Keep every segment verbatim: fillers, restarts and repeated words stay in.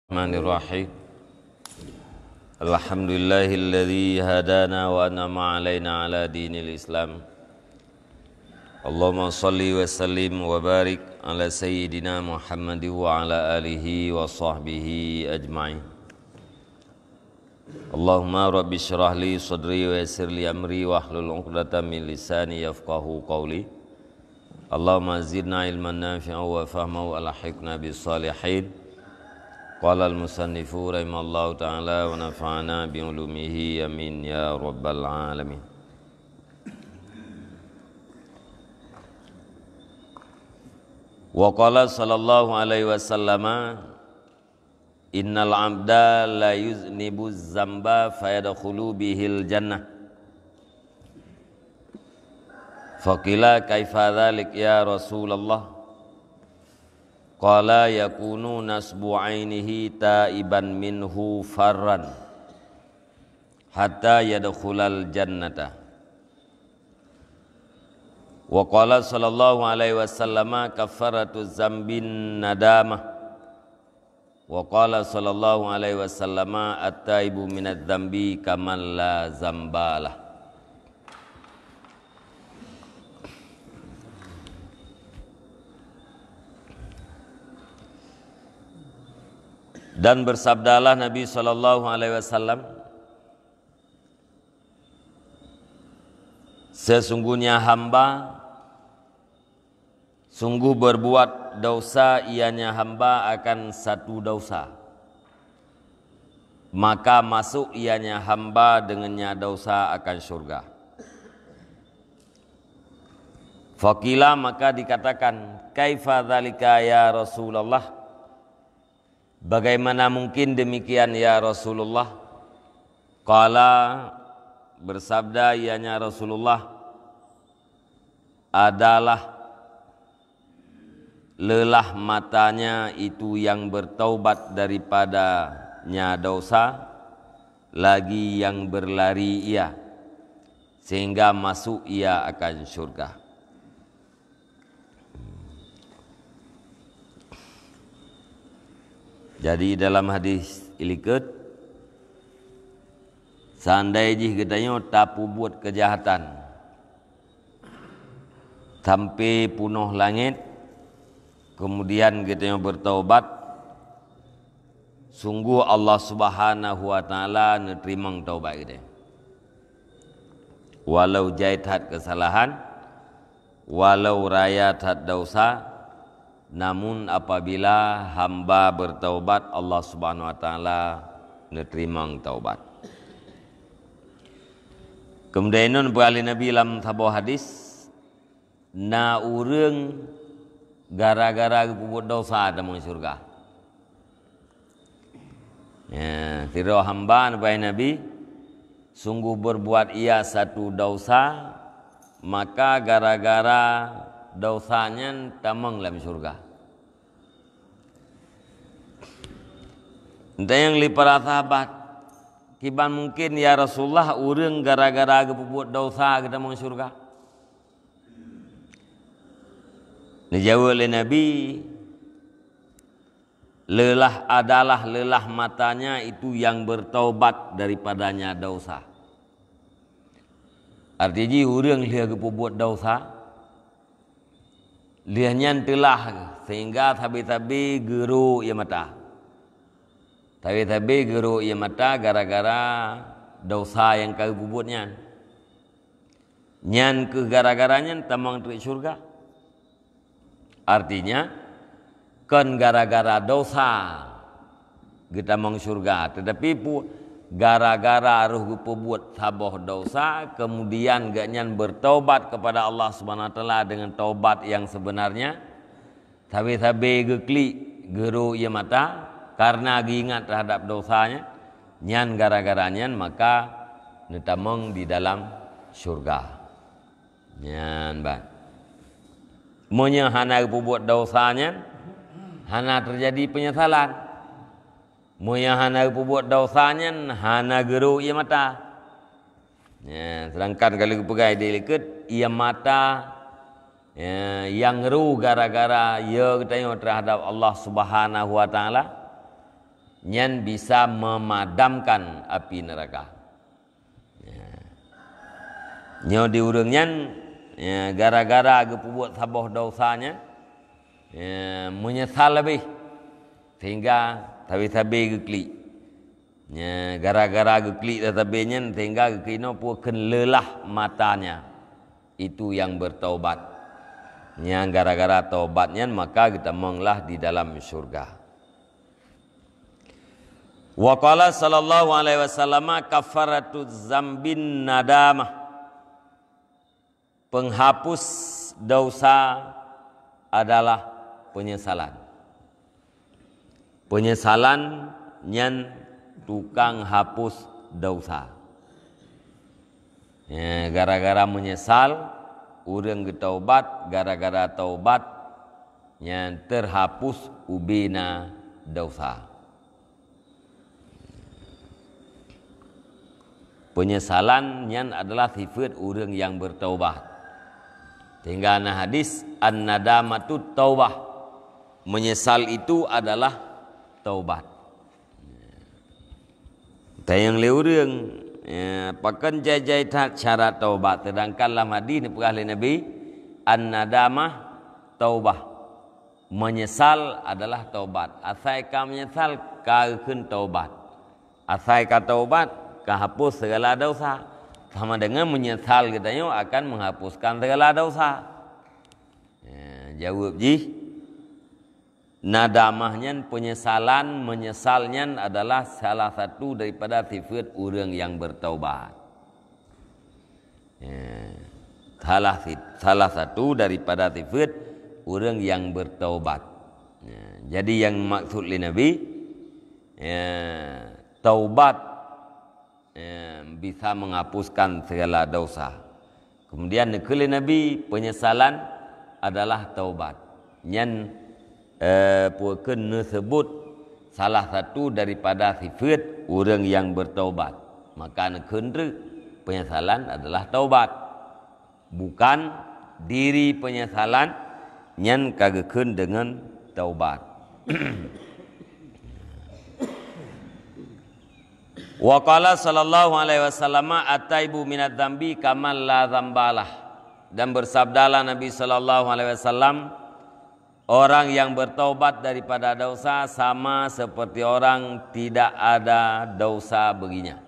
Bismillahirrahmanirrahim. Alhamdulillahilladzi hadana wa an'ama alaina ala dinil Islam. Allahumma shalli wa sallim wa barik ala sayyidina Muhammad wa ala alihi wa sahbihi ajma'in. Allahumma rabbi shrah li sadri wa yassir li amri wahlul 'uqdatam min lisani yafqahu qawli. Allahumma zidna ilman nafi'a wa fahma wa alhiqna bis salihin. Qala al musannifu rahimallahu ta'ala wa nafa'ana bi ulumihi, amin ya rabbal alamin. Wa qala sallallahu alaihi wasallama, "Innal 'abda la yuznibu zamba fayadkhulu bihil jannah." Faqila, "Kaifa dzalik ya Rasulullah?" Qala, "Yakunu nasbu 'ainihi taiban minhu farran hatta yadkhulal jannata." Wa qala sallallahu alaihi wasallama, "Kaffaratu zambin nadamah." Wa qala sallallahu alaihi wasallama, "At-taibu minadz dzambi kaman la dzambalah." Dan bersabdalah Nabi sallallahu alaihi wasallam, "Sesungguhnya hamba sungguh berbuat dosa ianya hamba akan satu dosa, maka masuk ianya hamba dengannya dosa akan syurga." Faqila, maka dikatakan, "Kaifa dzalika ya Rasulullah?" "Bagaimana mungkin demikian, ya Rasulullah?" Qala, bersabda ianya Rasulullah, "Adalah lelah matanya itu yang bertaubat daripadanya dosa, lagi yang berlari ia, sehingga masuk ia akan syurga." Jadi dalam hadis ilikot, seandai jih geutanyoe tapeubuet keujahatan sampai punoh langét, kemudian geutanyoe bertaubat, sungguh Allah Subhanahu wa Taala neuteurimong taubat geutanyoe. Walau jai that keusalahan, walau raya that dosa, namun apabila hamba bertaubat, Allah Subhanahu wa Taala neuteurimong taubat. Keumudian inan peugah lé Nabi lam saboh hadis, "Na ureuëng gara-gara geupeubuet dosa tamong syurga." Ya, sidroe hamba, neupeugah Nabi, "Sungguh berbuat ia satu dosa, maka gara-gara dosa nyan tamong lam syurga." Entah nyang lé para sahabat, "Kiban mungkin, ya Rasulullah, ureuëng gara-gara geupeubuet dosa geutamong syurga?" Neujaweueb lé Nabi, "Lelah adalah lelah matanya itu yang bertaubat daripadanya dosa." Arti jih, ureuëng lheueh geupeubuet dosa, lheueh nyan teulah, sehingga sabe-sabe geuro ie mata. Sabe-sabe geuro ie mata gara-gara dosa nyang ka geupeubuet nyan. Nyan keuh gara-gara nyan tamong treuk syurga. Artinya, kon gara-gara dosa geutamong syurga, tetapi pu-, gara-gara roh geupeubuet saboh dosa, kemudian gobnyan bertaubat kepada Allah Subhanahu wa Taala dengan taubat yang sebenarnya, sabe-sabe geuklik geuro ie mata karena geuingat terhadap dosanya, nyan gara-gara nyan maka neutamong di dalam syurga. Nyan ban. Meunyoe hana geupeubuet dosa nyan, hana teujadi peunyesalan. Meunyoe hana geupeubuet dosa nyan, hana geuro ie mata. Ya, sedangkan kalau geupeugah di likot, ie mata, ya, nyang ru gara-gara ie geutanyoe terhadap Allah Subhanahu wa Taala, nyan bisa memadamkan api neraka. Ya. Nyoe di ureuëng nyan, ya, gara-gara geupeubuet saboh desya nyan, ya, meunyeusal leubeh, sehingga sabe-sabe geuklik. Ya, gara-gara geuklik sabe-sabe nyan, sehingga geukinoe peue kheun leulah matanya. Itu yang bertaubat. Nyang gara-gara taubat nyan, maka geutamonglah di dalam syurga. Wa qala sallallahu alaihi wasallam, "Kafaratu zambin nadamah." Penghapus dosa adalah penyesalan. Penyesalan nyan tukang hapus dosa. Ya, gara-gara menyesal, ureuëng geutaubat, gara-gara taubat, nyan terhapus ubena dosa. Penyesalan nyan adalah sifat ureuëng yang bertaubat. Sehingga na hadis, "An-nadamatu taubah." Menyesal itu adalah taubat. Tanyong lé ureuëng, ya, pakon jai-jai that syarat taubat, sedangkan lam hadis neupeugah lé Nabi, "An-nadamah taubah." Menyesal adalah taubat. Asai ka menyesal, ka geukheun taubat. Asai ka taubat, ka hapus segala dosa. Sama dengan menyesal geutanyoe akan menghapuskan segala dosa. Ya, jaweueb jih, nadamah nyan penyesalan, menyesal nyan adalah salah satu daripada sifat ureuëng yang bertaubat. Ya. Salah si-, salah satu daripada sifat ureuëng yang bertaubat. Ya. Jadi yang maksud lé Nabi, ya, taubat, ya, bisa menghapuskan segala dosa. Kemudian neukheun lé Nabi, penyesalan adalah taubat. Nyan, eh, peue kheun neusebut salah satu daripada sifat ureuëng yang bertaubat. Maka neukheun treuk, penyesalan adalah taubat. Bukan diri penyesalan nyan ka geukheun deungon taubat. Wa qala sallallahu alaihi wasallam, "At-taibu minadz dzambi kaman la dzambalah." Dan bersabdalah Nabi sallallahu alaihi wasallam, "Orang yang bertaubat daripada dosa sama seperti orang tidak ada dosa baginya."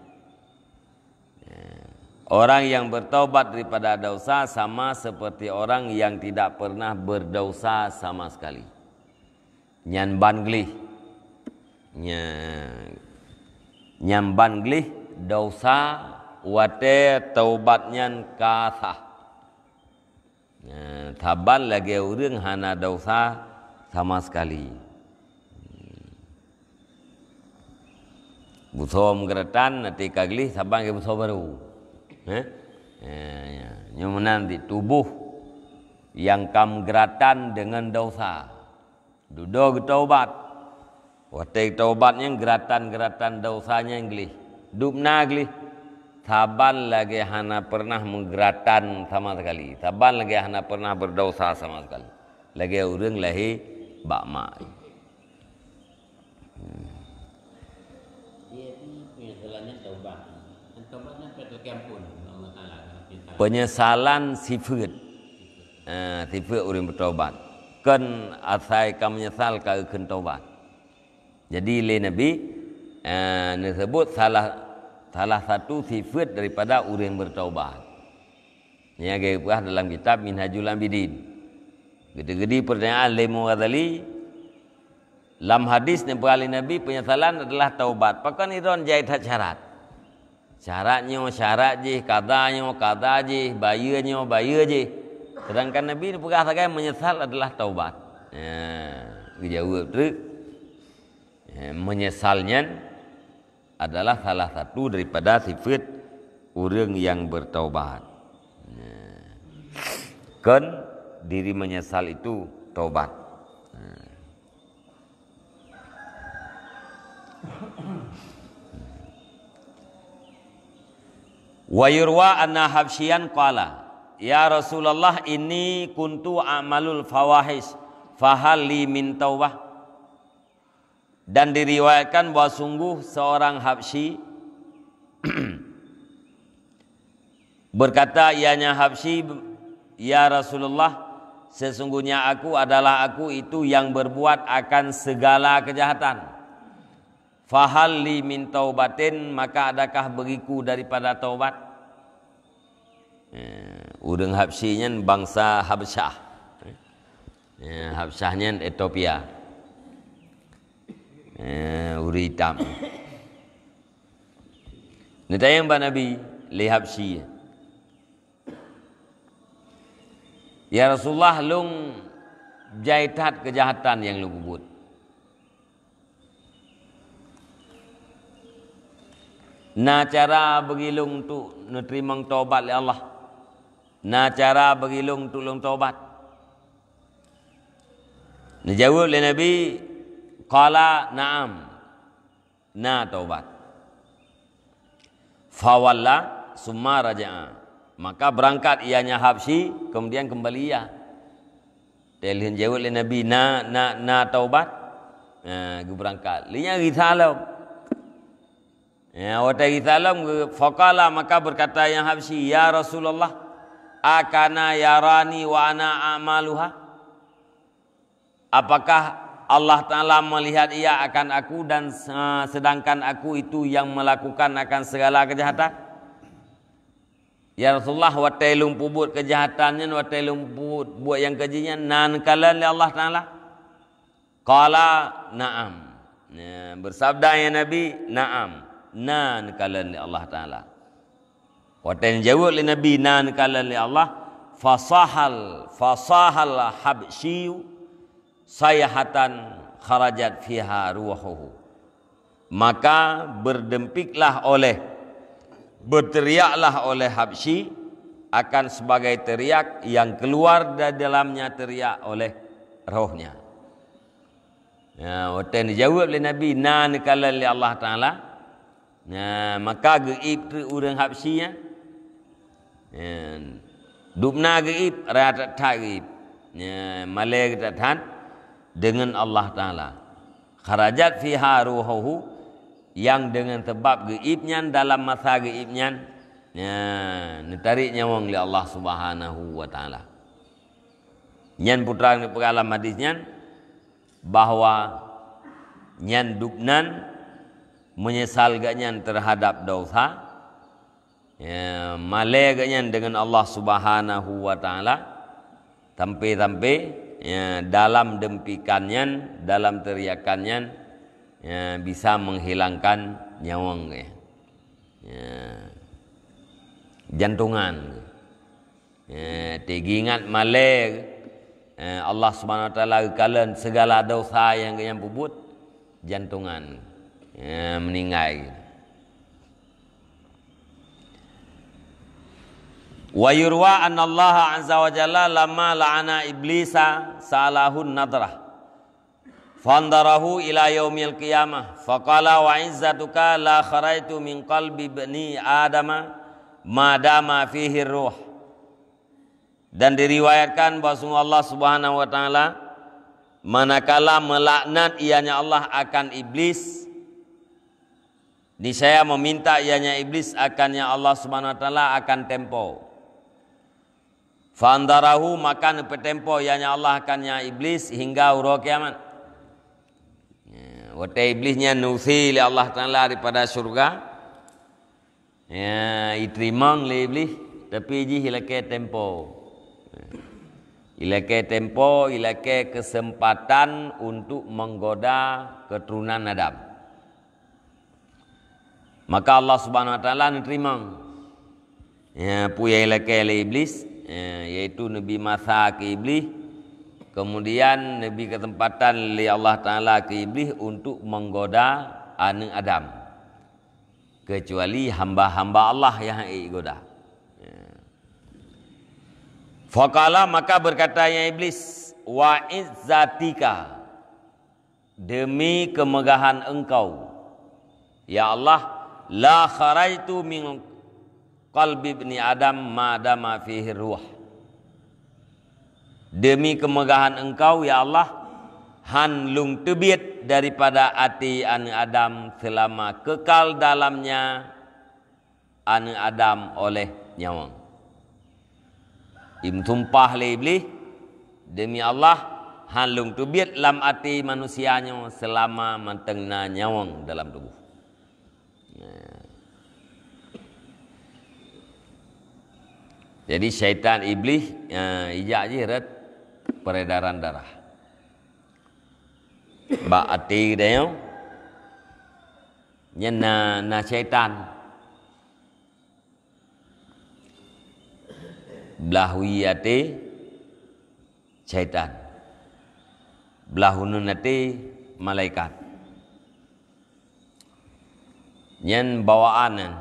Orang yang bertaubat daripada dosa sama seperti orang yang tidak pernah berdosa sama sekali. Nyan ban gleh. Nya, nyan ban gleh dosa watée taubat nyan ka sah. Nah, saban lagée ureuëng hana dosa sama sekali. Busoe meugeuratan, até ka gleh, saban lagée busoe barô. Heh? Ya, ya. Nyoe meunan di tuboh nyang ka meugeuratan deungon dosa. Dudoe geutaubat. Watée geutaubat nyan geuratan-geuratan dosa nyan gleh. Dubna gleh. Saban lagée hana pernah meugeuratan sama sekali. Saban lagée hana pernah berdosa sama sekali. Lagée ureuëng lahé bak mak. Hmm. Dia ni penyesalannya taubat. Dan taubatnya pihak lagi ampun Allah Taala. Penyesalan sifat. Ah, sifat ureuëng bertaubat. Kon asai ka menyesal ka geukheun taubat. Jadi lé Nabi, ah, neusebut salah, salah satu sifat daripada ureuëng bertaubat. Nyang geupeugah dalam kitab Minhajul Abidin. Geuteugedi pertanyaan lé Imam Ghazali, lam hadis neupeugah lé Nabi penyesalan adalah taubat. Pakon idon jai that syarat? Syarat nyoe, syarat jih, kada nyoe, kada jih, bayeue nyoe, bayeue jih. Sedangkan Nabi neupeugah sagai menyesal adalah taubat. Ya, geujaweueb treuk. Ya, menyesal nyan adalah salah satu daripada sifat ureuëng yang bertaubat. Nah, kon diri menyesal itu taubat. Nah. Wa yurwa anna Habsyian qala, "Ya Rasulullah, inni kuntu a'malul fawahish, fahal li min taubah?" Dan diriwayatkan bahwa sungguh seorang Habsyi berkata, ianya Habsyi, "Ya Rasulullah, sesungguhnya aku adalah aku itu yang berbuat akan segala kejahatan. Fahal li min taubatin, maka adakah bagiku daripada taubat?" Eh, ureuëng Habsyi nyan bansa Habsyah. Eh, Habsyah nyan Ethiopia. Eh, ureuëng itam. Neutanyong bak Nabi lé Habsyi, "Ya Rasulullah, lôn jai that keujahatan nyang lôn peubuet. Na cara bagi lôn untuk neuteurimong taubat lé Allah? Na cara bagi lôn untuk lôn taubat?" Neujaweueb lé Nabi, "Qala na'am, na taubat." Fawalla summa raja'a. Maka berangkat ianya Habsyi, kemudian kembali ia. Teulheueh jaweueb lé Nabi, "Na, na, na taubat." Ha, geubeurangkat. Lheueh nyan geusalom. Ya, watée geusalom, geu-, faqala, maka berkata yang Habsyi, "Ya Rasulullah, akana yarani wa ana a'maluha?" Apakah Allah Ta'ala melihat ia akan aku dan, eh, sedangkan aku itu yang melakukan akan segala kejahatan? Ya Rasulullah, watée lôn peubuet keujahatan nyan, watée lôn peubuet buet nyang keujih nyan, na neukalon lé Allah Ta'ala? Qala, "Na'am." Ya, bersabda ya Nabi, "Na'am, na neukalon lé Allah Ta'ala." Watée jaweueb lé Nabi, "Na neukalon lé Allah," fasahal, fasahal Habsyi sayhatan kharajat fiha ruhuhu. Maka berdempiklah oleh, berteriaklah oleh Habsyi akan sebagai teriak yang keluar dari dalamnya teriak oleh rohnya. Ya, watée neujaweueb lé Nabi, "Na neukalon lé Allah Ta'ala." Ya, maka geuib treuk ureuëng Habsyi nyan. Ya, dubna geuib, raya that-that geuib. Ya, malée that-that deungon Allah Ta'ala. Kharajat fiha ruhuhu, yang deungon sabab geuib nyan dalam masa geuib nyan, ya, neutarek nyawöng lé Allah Subhanahu wa Ta'ala. Nyan putra neupeugah lam hadis nyan, bahwa nyan dubnan meunyeusal geuhnyan teuhadab desya, ya, malée geuhnyan deungon Allah Subhanahu wa Ta'ala, sampai-sampai, ya, dalam dempikan nyan, dalam teriakan nyan, ya, bisa menghilangkan nyawöng geuhnyan. Ya. Jantungan. Eh, teuingat malée, eh, Allah Subhanahu wa Taala geukalon segala desya nyang geuhnyan peubuet, jantungan, eh, meuninggai. Wa yurwa anna Allah azza wa jalla lamma la'ana iblisa sa'alahun nadrah. Fandarahu ila yaumil qiyamah. Faqala, "Wa izzatuka la kharajtu min qalbi ibni Adama ma dama fihi ruh." Dan diriwayatkan bahwa sungguh Allah Subhanahu wa Taala manakala melaknat ianya Allah akan Iblis, niscaya meminta ianya Iblis akannya Allah Subhanahu wa Taala akan tempo. Fandarahu, maka neupeutempo ianya Allah akannya Iblis hingga uroe kiamat. Ya, watée Iblis nyan neusie lé Allah Taala daripada syurga, ya, iteurimong lé Iblis, tapi jih ilakée tempo. Ilakée tempo, ilakée keuseumpatan untuk menggoda keuturonan Adam. Maka Allah Subhanahu wa Taala neuteurimong, ya, peue nyang ilakée lé Iblis, ya, yaitu neubi masa keu Iblis, kemudian neubi keuseumpatan lé Allah Taala keu Iblis untuk menggoda aneuëk Adam, kecuali hamba-hamba Allah nyang hana igoda. Ya. Faqala, maka berkata nya Iblis, "Wa izzatika, demi kemegahan Engkau, ya Allah, la kharajtu min qalbi ibni Adam ma dama fihi ruh." Demi kemegahan Engkau, ya Allah, han lôn teubiet daripada até aneuëk Adam seulama keukal dalamnya aneuëk Adam oleh nyawöng. Imeusumpah lé Iblih, "Demi Allah, hán lôn teubiet lam até manusia nyoe seulama mantong na nyawöng dalam tuboh." Jadi, syaitan Iblih, eh, ijak jih rot peredaran darah. Bak até geutanyoe, nyan na, na syaitan. Blah wie até, syaitan. Blah uneun até, malaikat. Nyan bawaan nyan.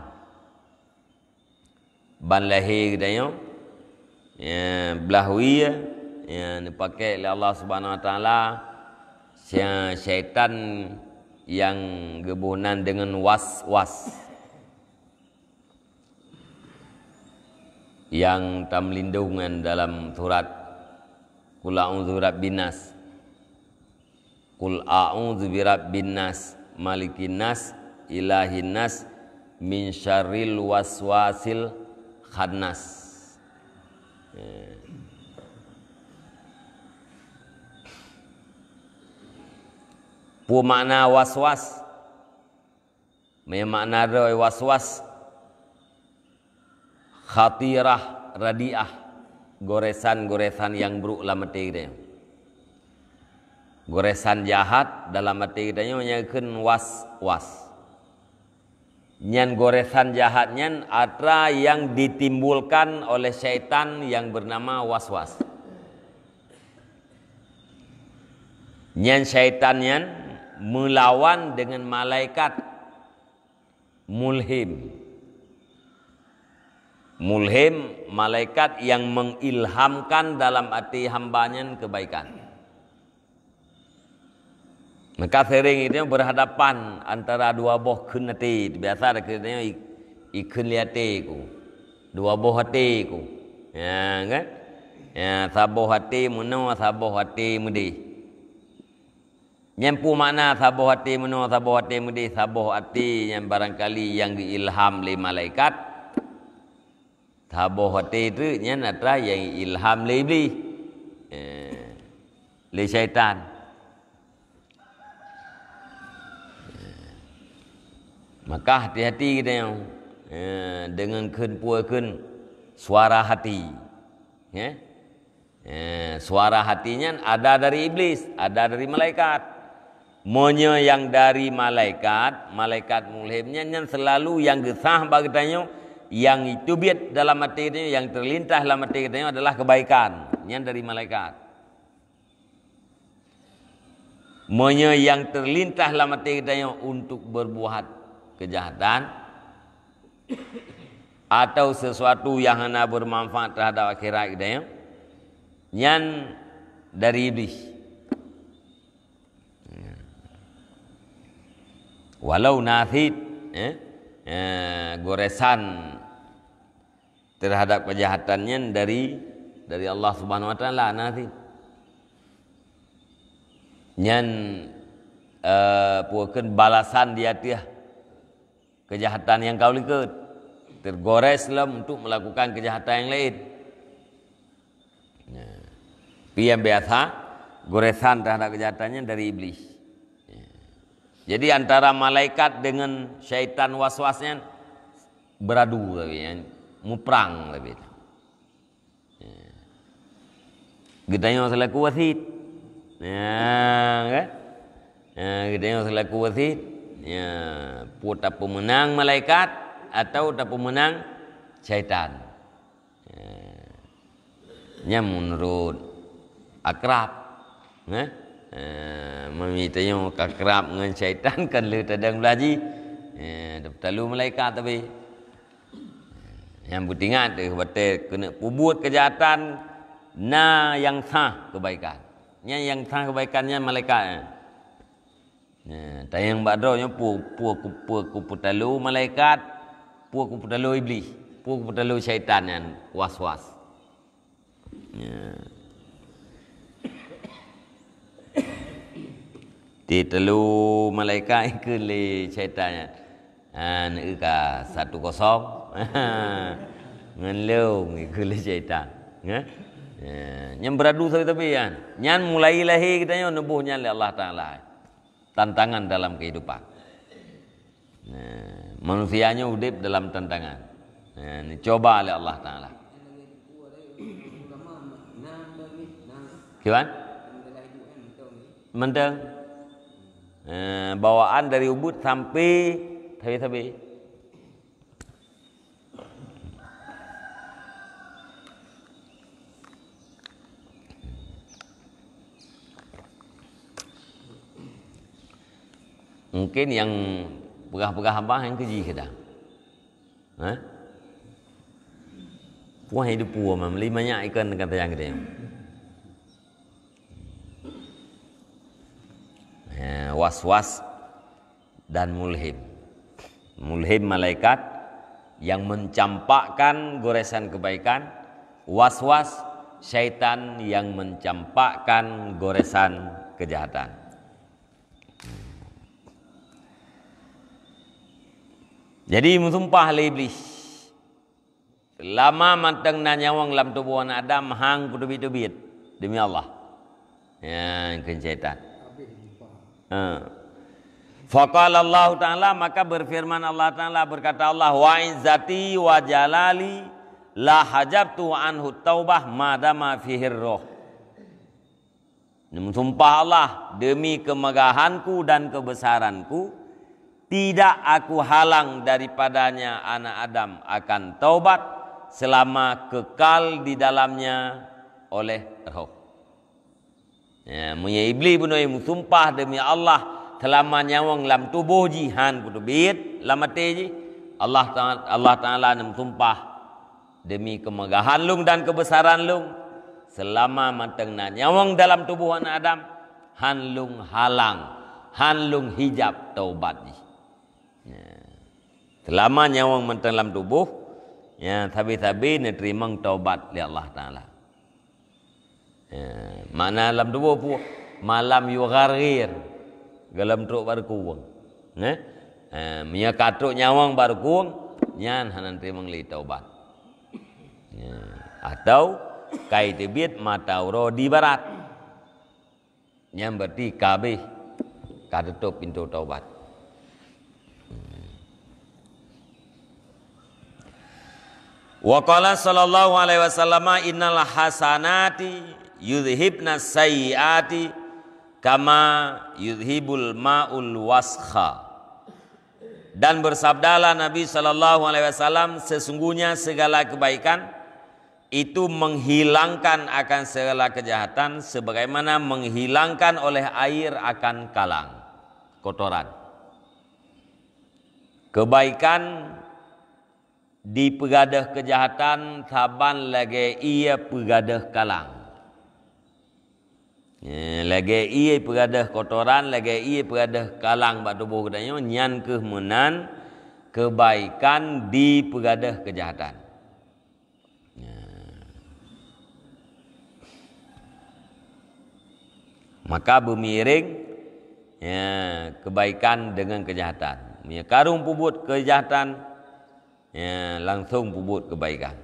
Ban lahé geutanyoe, ya, blah wie, ya, neupaké lé Allah Subhanahu Wa Taala, sya-, syaitan nyang geuboh nan deungon was-was. Nyang tameulindong nyan dalam surat Qul a'udzu birabbin nas. Qul a'udzu birabbin nas, malikin nas, ilahin nas, min syarril waswasil khannas. Eh. Peue makna was-was? Meunyoe makna droe was-was, khatirah radiah, goresan-goresan nyang brok lam até geutanyoe. Goresan jahat dalam até geutanyoe nyang geukheun was-was. Nyan goresan jahat nyan atra nyang ditimbulkan oleh syaitan nyang beunama was-was. Nyan syaitan nyan meulawan deungon malaikat mulhim. Mulhim, malaikat nyang mengilhamkan dalam até hamba nyan keubaikan. Maka sering itu berhadapan antara dua boh kheun até. Biasa dah kheun até, "I-, ikheun lé até ku. Dua boh até ku." Ya, kan? Ya, saboh até meunoe, saboh até meudeh. Nyan peue makna saboh até meunoe, saboh até meudeh? Saboh até nyan barangkali nyang geuilham lé malaikat. Saboh até teuk nyan atra nyang ilham lé Iblih. Eh, lé syaitan. Maka hati-hati geutanyoe, eh, deungon kheun peue kheun suara hati. Eh? Eh, suara hati nyan ada dari Iblis, ada dari malaikat. Meunyoe nyang dari malaikat, malaikat mulhim nyan, nyan selalu nyang geusah bak geutanyoe, nyang teubiet dalam até geutanyoe, nyang teulintas lam até geutanyoe adalah keubaikan. Nyan dari malaikat. Meunyoe nyang teulintas lam até geutanyoe untuk berbuat keujahatan atau sesuatu nyang hana bermanfaat terhadap akhirat geutanyoe, nyan dari Iblih. Walau na cit, eh, eh, goresan terhadap keujahatan nyan dari, dari Allah Subhanahu Wa Taala, na cit. Nyan, eh, peue kheun balasan di ateueh keujahatan nyang ka likot. Tergores lom untuk melakukan keujahatan nyang laén. Nah, tapi nyang biasa, goresan terhadap keujahatan nyan dari Iblih. Jadi, antara malaikat deungon syaitan was-was nyan beuradu tapi, nyan muprang tapi. Geutanyoe seulaku wasit. Nah, kan? Nah, geutanyoe seulaku wasit. Ya, peue tapeumeunang malaikat atau tapeumeunang syaitan. Eh, nyan meunurot akrab, eh? Eh, meunyoe tanyoe ka akrab ngon syaitan kan lheueh tadong blah jih. Eh, tapeutalo malaikat tapi. Nyang beutingat teuh watée keuneuk peubuet keujahatan, na nyang sah keubaikan. Nyan nyang sah keubaikan nyan malaikat. Nah, tanyong bak droe nyoe peue, peue, peue kupeutalo malaikat, peue kupeutalo Iblih, peue kupeutalo syaitan nyan was-was. Ya. Di telu malaikat ikheun lé syaitan nyan. Ha, neuka satu kosong. Ngon lôn ikheun lé syaitan. Ha? Ya, nyan beuradu sabe-sabe nyan. Nyan mulai lahé geutanyoe neuboh nyan lé Allah Taala. Tantangan dalam kehidupan. Nah, manusia nyoe udép dalam tantangan. Nah, neucoba lé Allah Taala. Kiban? Mantong. Eh, bawaan dari ubit sampai sabe-sabe. Mungkin nyang peugah-peugah abah nyang keujih kadang. Hah? Puah hidup puah mah, meuli manyak ikan dengan tayang geutanyoe. Ya, waswas dan mulhim. Mulhim malaikat yang mencampakkan goresan kebaikan, waswas syaitan yang mencampakkan goresan kejahatan. Jadi, meusumpah lé Iblih, "Seulama mantong na nyawöng lam tuboh aneuëk Adam, han kuteubiet-teubiet, demi Allah." Ya, kheun syaitan. Ha. Faqala Allah Ta'ala, maka berfirman Allah Ta'ala, berkata Allah, "Wa izzati wa jalali la hajabtu anhu taubah madama fihir roh." Meusumpah Allah, "Demi kemegahanku dan kebesaranku, tidak Aku halang daripadanya anak Adam akan taubat selama kekal di dalamnya oleh roh." Ya, meunyoe Iblih bunoe meusumpah demi Allah, seulama nyawöng lam tuboh jih han kuteubiet lam até jih, Allah Ta-, Allah Taala neumeusumpah, "Demi kemegahan lôn dan keubesaran lôn, seulama mantong na nyawöng dalam tuboh aneuëk Adam, han lôn halang, han lôn hijab taubat jih." Ya. Seulama nyawöng mantong lam tuboh, ya, sabe-sabe neuteurimong taubat lé Allah Taala. Ya, makna lam tuboh pu-, malam yugharghir, gohlom trok bak rukung. Neh? Ha, meunyoe ka trok nyawöng bak rukung, nyan hana teurimong lé taubat. Ya, atau ka iteubiet mata uroe di barat. Nyan berarti ka habéh, ka teutôp pintoe taubat. Wa qala sallallahu alaihi wasallam, "Innal hasanati yudhhibna sayyiati kama yudhhibul ma'ul waskha." Dan bersabdalah Nabi sallallahu alaihi wasallam, "Sesungguhnya segala kebaikan itu menghilangkan akan segala kejahatan sebagaimana menghilangkan oleh air akan kalang, kotoran." Kebaikan dipeugadôh keujahatan saban lagée ié peugadôh kalang. Eh, lagée ié peugadôh kotoran, lagée ié peugadôh kalang bak tuboh geutanyoe, nyan kheueh meunan kebaikan dipeugadôh keujahatan. Ya. Maka beumiréng, ya, kebaikan dengan kejahatan. Meunyoe kareueng peubuet kejahatan, ya, langsung peubuet kebaikan.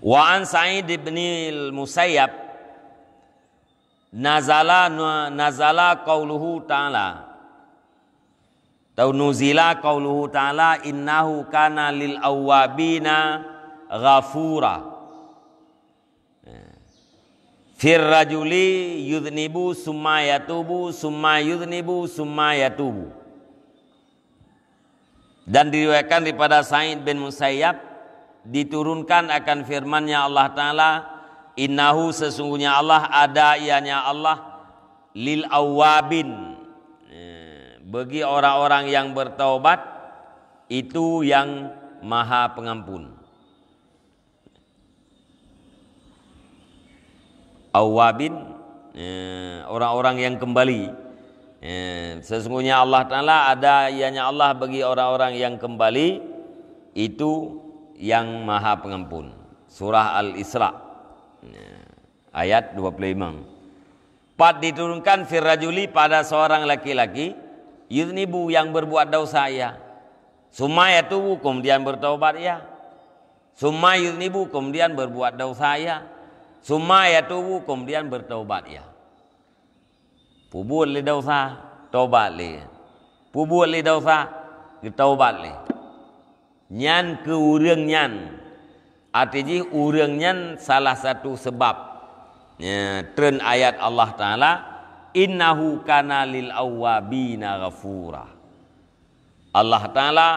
Wa an Sa'id bin al-Musayyab, nazala, nazala qauluhu ta'ala. Tau nuzila qauluhu ta'ala, "Innahu kana lil awwabina ghafura." Fir rajuli yudhnibu summa yatubu, summa yudhnibu, summa yatubu. Dan diriwayatkan daripada Sa'id bin Musayyab, diturunkan akan firman-Nya Allah Ta'ala, "Innahu, sesungguhnya Allah, ada ianya Allah, lil awwabin, eh, bagi orang-orang yang bertaubat, itu yang Maha Pengampun." Awwabin, eh, orang-orang yang kembali. Eh, sesungguhnya Allah Ta'ala ada ianya Allah bagi orang-orang yang kembali, itu yang Maha Pengampun. Surah Al-Isra, eh, ayat dua puluh lima. Pat diturunkan fir rajuli pada seorang laki-laki, yuznibu yang berbuat dosa ia. Summa yatubu kemudian bertaubat ia. Summa yuznibu kemudian berbuat dosa ia. Summa yatubu kemudian bertaubat ia. Peubuet lé dosa, tobat lé. Peubuet lé dosa, geutaubat lé. Nyan keu ureuëng nyan. Arti jih ureuëng nyan salah satu sebab. Ya, treun ayat Allah Taala, "Innahu kana lil awwabina ghafura." Allah Taala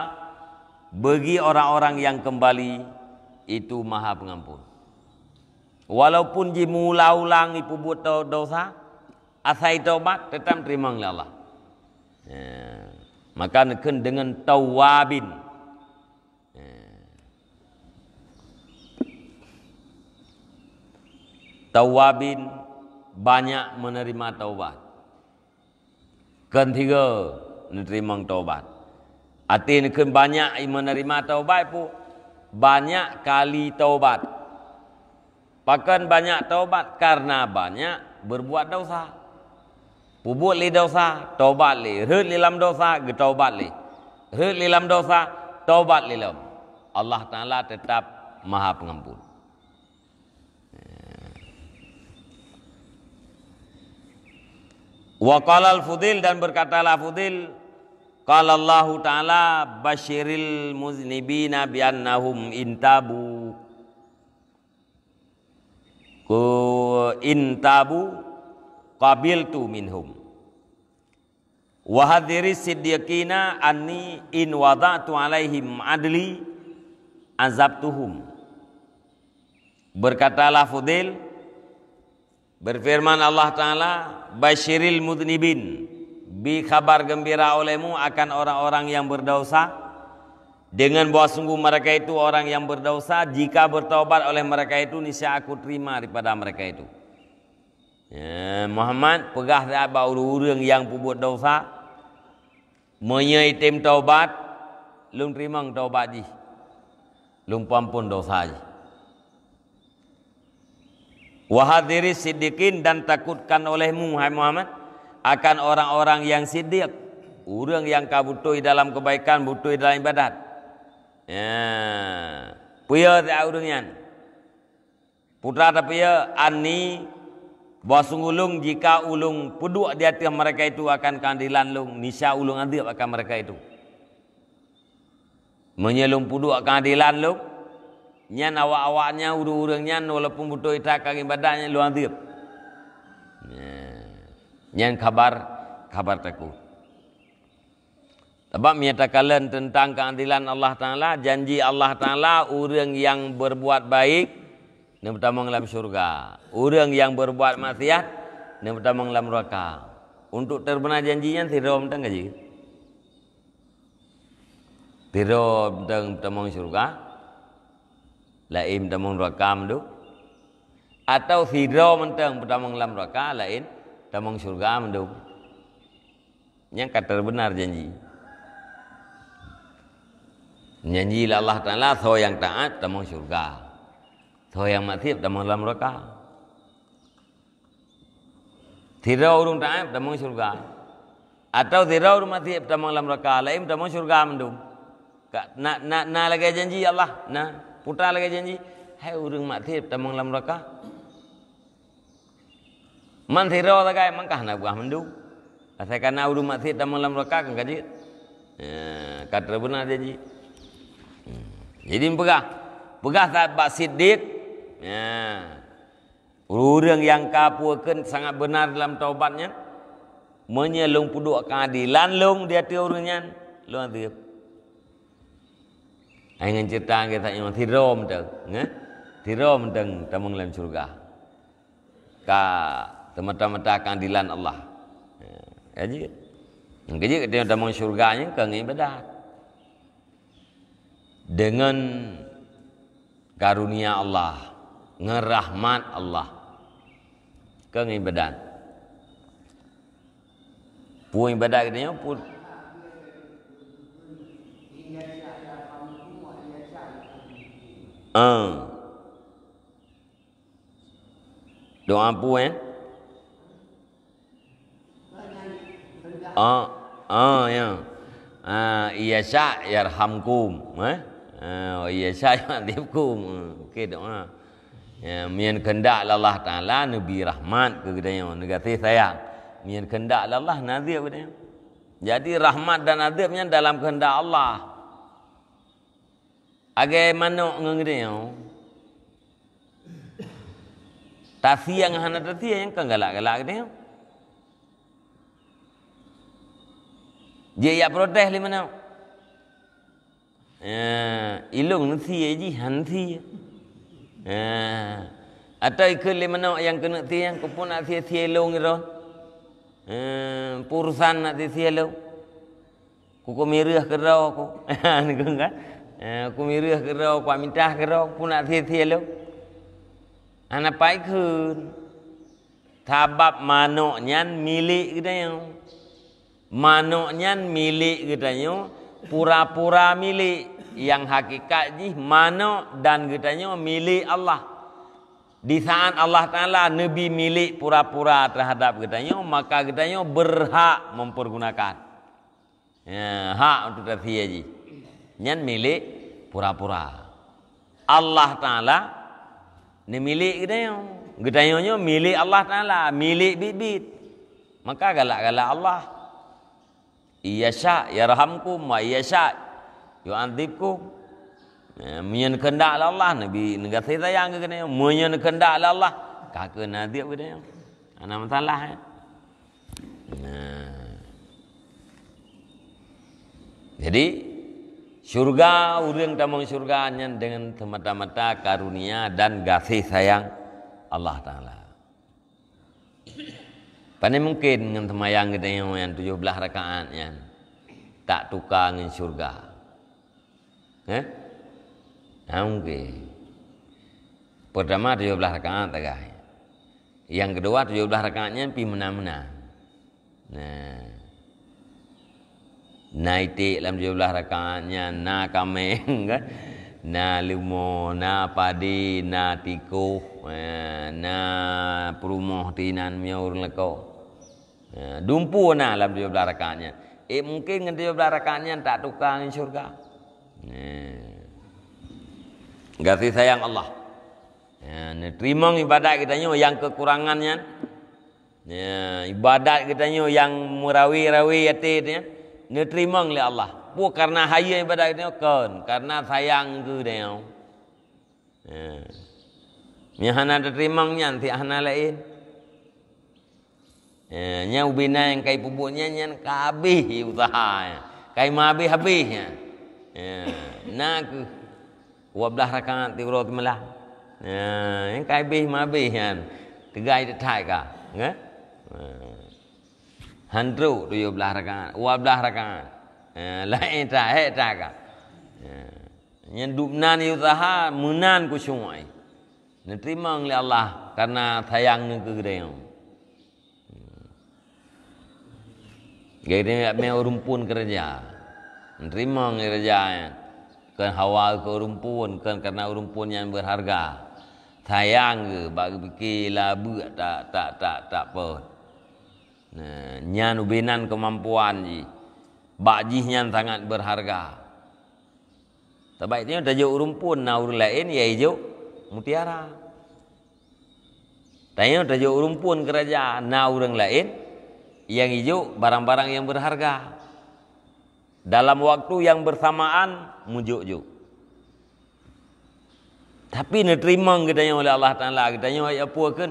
bagi orang-orang yang kembali itu Maha Pengampun. Walaupun jimeuulang-ulang jipeubuet do-, dosa, asai tobat tetap teurimong lé Allah. Ya. Maka neukheun deungon tawabin. Ya. Tawabin banyak menerima taubat. Keu tiga neuteurimong taubat. Arti neukheun banyak menerima taubat pu, banyak kali taubat. Pakon banyak taubat? Karena banyak berbuat dosa. Peubuet lé dosa, taubat lé. Rhot lé lam dosa, geutaubat lé. Rhot lé lam dosa, taubat lé lom. Allah Taala tetap Maha Pengampun. Wa qala al-Fudil, dan berkatalah Fudil, qala Allahu Ta'ala, "Basyiril muznibina bi annahum intabu." Ku intabu qabiltu minhum. "Wa hadziris siddiqina anni in wada'tu 'alaihim adli azabtuhum." Berkatalah Fudil, berfirman Allah Taala, "Basyiril mudnibin, bi khabar gembira olehmu akan orang-orang yang berdosa, dengan bahwa sungguh mereka itu orang yang berdosa, jika bertaubat oleh mereka itu, niscaya Aku terima daripada mereka itu." Ya, Muhammad, peugah that bak ureuëng-ureuëng nyang peubuet desya, meunyoe jitem taubat, lôn teurimong taubat jih, lôn peuamphon desya jih. "Wa hadziris siddiqin, dan takutkan olehmu, hai Muhammad, akan orang-orang yang siddiq, ureuëng nyang ka beutôi dalam keubaikan, beutôi dalam iébadat." Ya, peue that ureuëng nyan? Putra tapi ya, anni, bahwa sungguh lôn, jika ulôn peuduek di ateueh mereka itu akan keuadilan lôn, niscaya ulôn adeueb akan mereka itu. Meunyoe lôn peuduek keuadilan lôn, nyan awak-awak nyan, ureuëng-ureuëng nyan, walaupun beutôi that ka ngiébadat, nyan lôn adeueb. Nyan, nyan khabar, khabar takut. Sabab meunyoe takalon teuntang keuadilan Allah Taala, janji Allah Taala, ureuëng nyang berbuat baik neupeutamong lam syeuruga, ureuëng nyang berbuat maksiat neupeutamong lam neuraka. Untuk teubeuna janji nyan sidroe mantong ka jeuet. Sidroe mantong peutamong syeuruga, laén peutamong neuraka mandum. Atau sidroe mantong peutamong lam neuraka, laén peutamong syeuruga mandum. Nyan ka teubeuna janji. Janji lé Allah Taala, soe nyang taát tamong syeuruga, soe nyang maksiat tamong lam neuraka. Sidroe ureuëng taát tamong syeuruga, atau sidroe ureuëng maksiat tamong lam neuraka, laén tamong syeuruga mandum. Ka, na, na, na lagée janji Allah, na, putra lagée janji, hai ureuëng maksiat tamong lam neuraka. Man sidroe sagai, mangkah na buah mandum. Asai kana ureuëng maksiat tamong lam neuraka kan ka jeuet. Ya, ka teubeuna janji. Hmm. Jadi peugah, peugah that bak siddiq. Ya. Ureuëng nyang ka peue kheun sangat beuna dalam taubat nyan, meunyoe lôn peuduek keuadilan lôn di ateueh ureuëng nyan, lôn adeueb. Hai ngon ceurita geutanyoe sidroe mantong, nggih? Sidroe mantong tamong lam syeuruga. Ka teumata-mata keuadilan Allah. Ya, ka jeuet. Nyang ka jeuet geutanyoe tamong syeuruga nyan keu ngiébadat. Deungon karunia Allah, ngon rahmat Allah, keu ngiébadat. Peue iébadat geutanyoe pun. Ah. Doa peue, eh? Ah, ah, ya. Ah, iyasya yarhamkum, eh? Ah, iyasya yu'adzibkum. Oke, doa. Ya, meunyoe keundak lé Allah Taala neubri rahmat keu geutanyoe, neugaséh sayang. Meunyoe keundak lé Allah, neuazab geutanyoe. Jadi rahmat dan azab nyan dalam kehendak Allah. Lagèe manok ngon geutanyoe. Tasie ngon hana tasie nyan kan galak-galak geutanyoe. Jeuet jak protes lé manok. Eh, ilong neusie jih, han sie. Eh, atau ikheun lé manok nyang keuneuk sie, "Keupeue nak sie-sie ilong droe? Eh, peue urusan nak sie-sie ilong? Kukô mireuh keudroe ku." Kan? Eh, "Kukô mireuh keudroe, kuminta keudroe, keupeue nak sie-sie ilong?" Hana pai kheun. Sabab manok nyan milék geutanyoe. Manok nyan milék geutanyoe, pura-pura milék. Nyang hakikat jih manok dan geutanyoe milék Allah. Di saat Allah Taala neubri milék pura-pura teuhadap geutanyoe, maka geutanyoe beurhak mempergunakan. Ya, hak untuk tasie jih. Nyan milék pura-pura. Allah Taala neumilék geutanyoe. Geutanyoe nyoe milék Allah Taala, milék biet-biet. Maka galak-galak Allah. Iyasya yarhamkum wa iyasya yu'adzibkum. Ya, meunyoe keundak lé Allah, neubri, neugaséh sayang keu geutanyoe. Meunyoe keundak lé Allah, ka keuneuk azab geutanyoe. Hana masalah, eh. Nah. Jadi, syurga, ureuëng tamong syurga nyan deungon semata-mata karunia dan gaséh sayang Allah Taala. Pane mungkin ngon seumayang geutanyoe nyang tujoh blaih rakaat nyan tak tuka ngon syurga. Eh? Hana mungkin. Pertama tujoh blaih rakaat sagai. Nyang keudua tujoh blaih rakaat nyan pih meunan-meunan. Nah. Na iték lam tujoh blaih rakaat nyan, na kaméng kan. Na leumo, na padé, na tikôh, eh, na peurumoh teuh inan meunyoe ureuëng lakoe. Ya, dumpeue na lam tujoh blaih rakaat nyan. Eh, mungkin ngon tujoh blaih rakaat nyan tak tuka ngon syurga. Ya. Gaséh sayang Allah. Ya, neuteurimong ibadat geutanyoe nyang keukurangan nyan. Ya, ibadat geutanyoe nyang meurawe-rawe até nyan, neuteurimong lé Allah. Peue kareuna hayeu ibadat geutanyoe? Kon, kareuna sayang keu geutanyoe. Ya. Nyang hana teurimong nyan, si hana laén. Ya, nyang ubena nyang kai peubuet nyan, nyan ka habéh useuha nyan. Kai meuhabéh-habéh nyan. Ya, na kheueh dua blaih rakaat tiep uroe teumeulaih. Ya, nyang kai habéh meuhabéh nyan. Teugai that-that ka. Nggak? Ya. Han trok tujoh blaih rakaat, dua blaih rakaat. Ya, laén that, hék that ka. Ya. Nyan dum nan useuha meunan khusyuk. Neuteurimong lé Allah kareuna sayang Neuh keu geutanyoe. Geutanyoe jak mé ureuëng phon keuraja. Neuteurimong lé raja nyan. Kon hawa keu ureuëng phon, kon kareuna ureuëng phon nyan beurharga. Sayang geuh bak geupike labeuk tak, tak, tak, tak pot. Nah, nyan ubena keumampuan jih. Bak jih nyan sangat beurharga. Sabab tanyoe tajok ureuëng phon na ureuëng laén nyang ijok mutiara. Tanyoe tajok ureuëng phon keuraja na ureuëng laén nyang ijok barang-barang nyang beurharga. Dalam waktu nyang beursamaan meujok-jok. Tapi neuteurimong geutanyoe lé Allah Taala, geutanyoe jak po kheun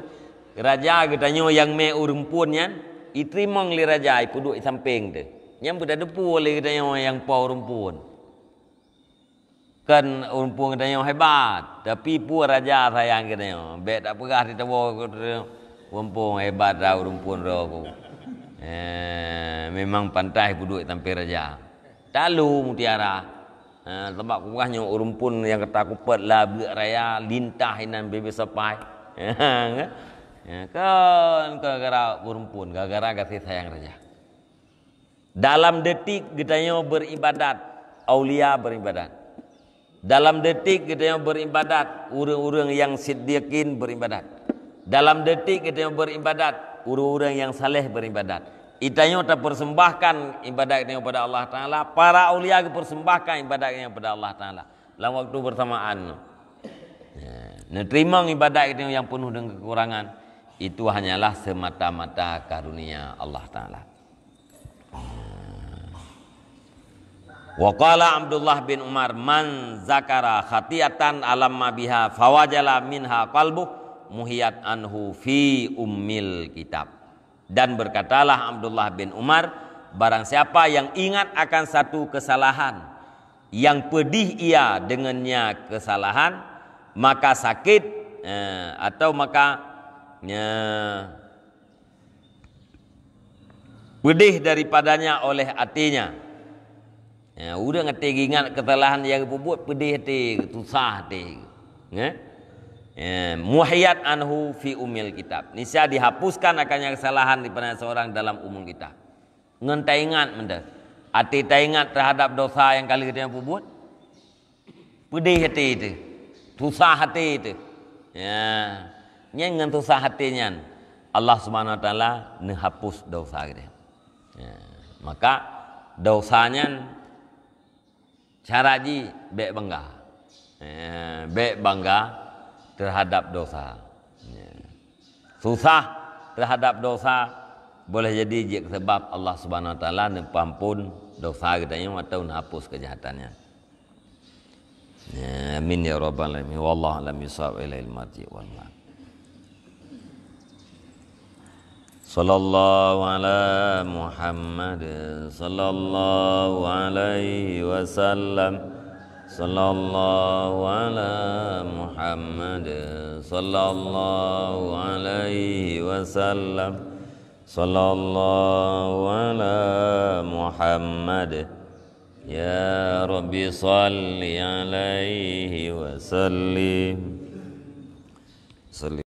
raja geutanyoe nyang mé ureuëng phon nyan, iteurimong lé raja ipeuduek sampéng teuh. Nyan beutateupeu lé geutanyoe nyang po ureuëng phon. Kan ureuëng phon geutanyoe hebat, tapi peue raja sayang geutanyoe. Bék tapeugah di tawoe keu ureuëng phon hebat dah ureuëng phon droe ku. Eh, memang pantas peuduek sampéng raja. Talu mutiara. Ha, sabab kupeugah nyoe ureuëng phon nyang ka takupot labeuk raya lintah inan bebe sapai. Ya, kan gara-gara ureuëng phon, gara-gara gaséh sayang raja. Dalam detik geutanyoe beuribadat, aulia beuribadat. Dalam detik geutanyoe beuribadat, ureuëng-ureuëng nyang siddiqin beuribadat. Dalam detik geutanyoe beuribadat, ureuëng-ureuëng nyang saleh beuribadat. Geutanyoe tapersembahkan ibadat geutanyoe kepada Allah Taala, para aulia geupersembahkan ibadat geutanyoe kepada Allah Taala lam waktu bersamaan. Ya, neuteurimong ibadat geutanyoe nyang peunoh deungon kekurangan, itu hanyalah semata-mata karunia Allah Taala. Wa qala Abdullah bin Umar, "Man zakara khati'atan alamma biha fawajala minha qalbuh, muhiyat anhu fi ummil kitab." Dan berkatalah Abdullah bin Umar, "Barang siapa yang ingat akan satu kesalahan, yang pedih ia dengannya kesalahan, maka sakit, eh, atau maka, eh, pedih daripadanya oleh hatinya." Ya, ureuëng até geuingat kesalahan nyang geupeubuet, pedih até, susah até. Ya? Ya, muhiyat anhu fi ummil kitab. Niscaya dihapuskan akannya kesalahan daripada seorang dalam umum kitab. Ngon taingat meunan. Até taingat terhadap dosa nyang ka lheueh geutanyoe peubuet, pedih até teuh, susah até teuh. Ya, nyan ngon susah até nyan, Allah Subhanahu Wa Taala neuhapus dosa geutanyoe. Ya, maka dosa nyan cara jih bék bangga. Ya, bék bangga terhadap dosa. Ya. Susah terhadap dosa boleh jadi jeuet sebab Allah Subhanahu Wa Taala neupeuampon dosa geutanyoe atau neuhapus keujahatannya. Ya, amin ya rabbal alamin. Wallahu a'lam bishawab, ilaihil marji' wal ma'ab. Sallallahu ala Muhammad, sallallahu alaihi wasallam. Sallallahu ala Muhammad, sallallahu alaihi wasallam. Sallallahu ala Muhammad. Ya Rabbi, salli alaihi wa sallim. Salli.